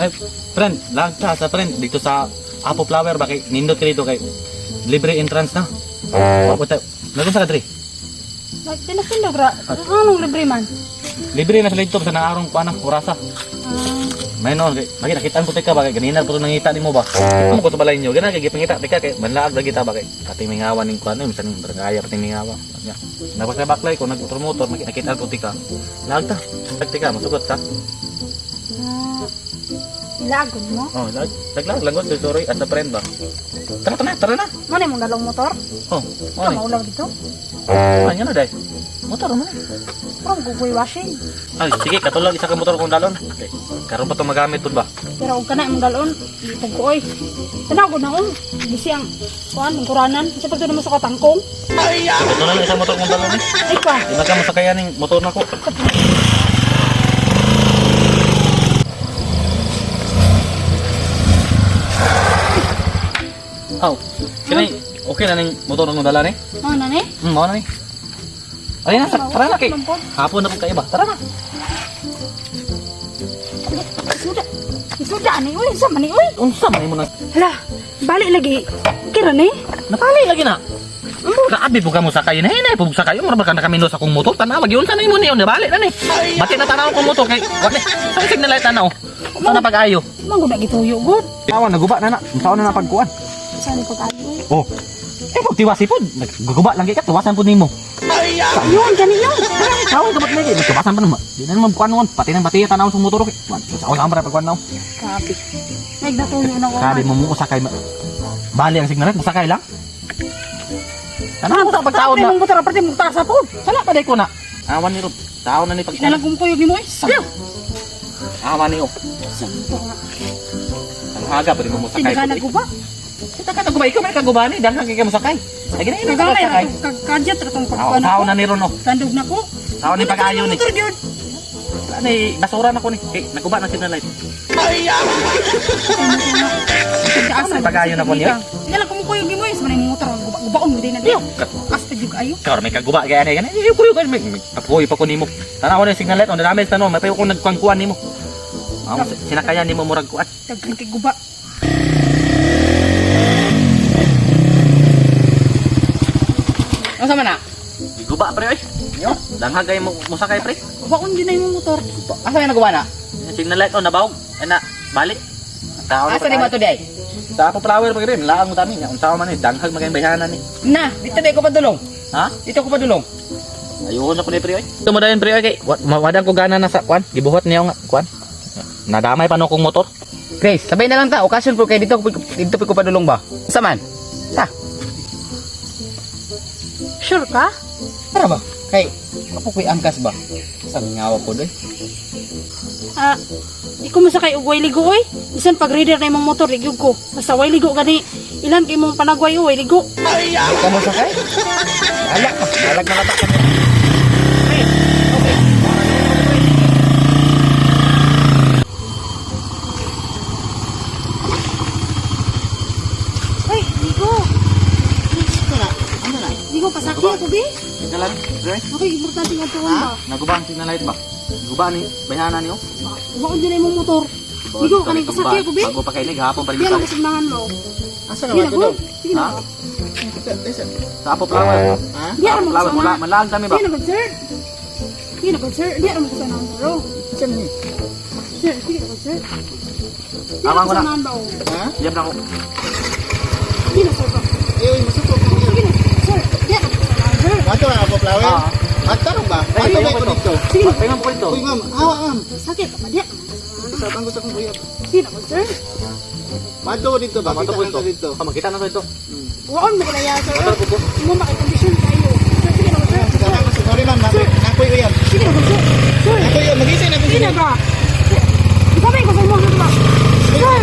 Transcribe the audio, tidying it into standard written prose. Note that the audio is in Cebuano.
Ay, friend, lag ta sa friend dito sa Apo Flower ba kay nindot ka dito kay libre entrance na. Wa po tayo. Nagun sa kadri. Nagtindog ra. Anong libre man? Libre na sila dito sa naarong kuan na orasa. Ah, May noon kay bakit nakitaan po ka ba kay ganina po nangita nimo ba? Amo ko sa balay niyo gana kay gipangita tika kay manlaag lagi ta ba kay pati mingawa ning kuan bisan ning barangaya pati mingawa. Nya. Nabaklay-baklay ko nagmotor-motor nakitaan po tika. Laag ta. Lag tika masugot ta. ah, ilagod mo. Oh, lag laglag langgot sorry as a friend ba. Tara tara tara na. Ano yung dalawang motor? Oh, Ikaw oh. maulaw dito. Ano na dai? Motor mo na. Pero gugoy washing. Ay, sige, katulog isa ka motor kong dalon. Okay. Karon pa to magamit pud ba? Pero og kana imong dalon, di pug ko oy. Tanaw gud na oh. Bisi ang kuan ang kuranan. Sa pagto naman sa katangkong. Ito na lang isang motor kong dalon eh. Ay pa. Di ba ka masakayan ning motor na ko? Oh, kini okay na ning motor kong dala ni? Ano na ni? Mao na ni. Ay na, tara na kay. Hapon na po kayo ba? Tara na. Suda. Suda ani oy, sa man ni oy. Unsa man imo na? Hala, balik lagi. Kira ni? Napali lagi na. Grabe po ka mo sakay na hinay po sakay mo ka na kami sa akong motor tanaw gyud unsa na imo niyo nabali na ni. Bati na tanaw akong motor kay wa ni. Sa signal light tanaw. Sa na pag-ayo. Manggod na gituyo gud. Awa naguba na na. Unsa na na pagkuan? Sa ni pag-ayo. Oh. Eh pag tiwasi pod, nagguguba lang kay ka tuwasan pod nimo. Yun gani yun. Tawon ka lagi, nagtuwasan pa naman. Di na naman kuan nuon, pati nang bati tanaw sa motor kay. Sa ako lang para pagkuan naw. Grabe. Nagdatuyo na ko. Grabe mo mo sakay. Bali ang signal light, musakay lang. Tanaw mo sa pagtaon na. Mong motor aparte mong tasa po. Sala pa day ko na. Awan ni Rob. Taon na ni pag Di na lang kumukuyog nimo eh. Sa. Awan ni oh. Sa motor nga. Ang haga pa rin mo musakay. Tindagan na guba. Kita ka taguba ikaw may kaguba ni danghan kay ka musakay. Lagi na ina Nagamay sakay. ra kadyat ra tong pagkuan Taon ako. na ni Ron oh. Tandog na ko. Taon ni pag-ayo ni. Motor gyud. Wala ni basura na ko ni. Eh, naguba na signal light. Asa Pag-ayo na ko niya. Di na lang kumukuyog nimo eh. Sa man imong motor guba gubaon mo din na. Iyo. Asta jud ayo. Ikaw ra may kaguba kay ani gani. Iyo kuyo kay may papuyo pa ko nimo. Tanaw na signal light on damage tanaw may payo ko nagkuan nimo. Amo sinakayan nimo murag kuan. Daghan kay guba. Ano man na? Guba pre oy. Yo, danghag kay mo musakay pre. Gubaon gyud na imong motor. Asa may naguba na? Signal light on nabawog. Ana, balik. Taon Asa ni ba to day? Sa apo flower pag rin, laang mo tami niya. Unsa man ni danghag magayong bayhanan ni. Na, dito day ko padulong. Ha? Dito ko padulong. Ayun na ko ni pre oy. Ito mo dayon pre oy kay wadang ko gana na sa kwan. Gibuhat niya nga kwan. Nadamay pa no kong motor. Chris, sabay na lang ta. Okasyon po kay dito dito ko padulong ba? Asa man? Sa. Sure ka? Tara ba? Kay ako ko'y angkas ba? Sa ngawa ko doy. Ah, di ko masakay og way ligo oy. Bisan pag rider na imong motor di gyud ko. Basta way ligo gani. Ilan kay imong panagway oy, way ligo. Di ka mo sakay? Alak ka. Alak na kata kami. Uy, ligo. Ano na? Ligo pasakit ako bi. Signal light, pre. Okay, importante nga tuon ba. Naguba ang signal light ba? Guba ni bayhanan niyo. Gubaon gyud na imong motor. Ligo kaning pasakit ako bi. Bago pa kay lig hapon pa rin. Di lang kasignahan mo. Asa Di na na ba ko. ito? Sige na. Ha? Sa apo flower. Ha? Di ra mo Flower mula kasama. manlaag kami ba? Sige na gud sir. Sige na gud sir. Di ra mo kasama bro. Saan ni? Sir, sige na gud sir. Di ra Awan ko na. kasamahan ba oh. Ha? Yab na ko. Sige na sir ba. Eh, uy, masuko ko. Sige na sir. Di ra mo kasamahan sir. Ato na ako, flower? Ah. Ato ba? Ay, Ato ayaw ba ko ko to. dito? Sige na. Pahinga mo ko dito. Uy, ma'am. Awa, ma'am. Sakit ka ba di ra mo kasamahan. Sa ko sa akong kuya. Sige na gud sir. Mato ko dito ba? Mato Kita ko na dito. to dito. Ah, makita na to dito. Waon mo kulaya sir. Motor ko ko. Imo makikondisyon kayo. Sir, sige na gud sir. Sa ako, sorry, ma'am. Nakoy uyab. Sige na gud sir. Sir, Nakoy uyab. Mag-isa na ko sige na ba? Isabay ko sa imo ba? Sir,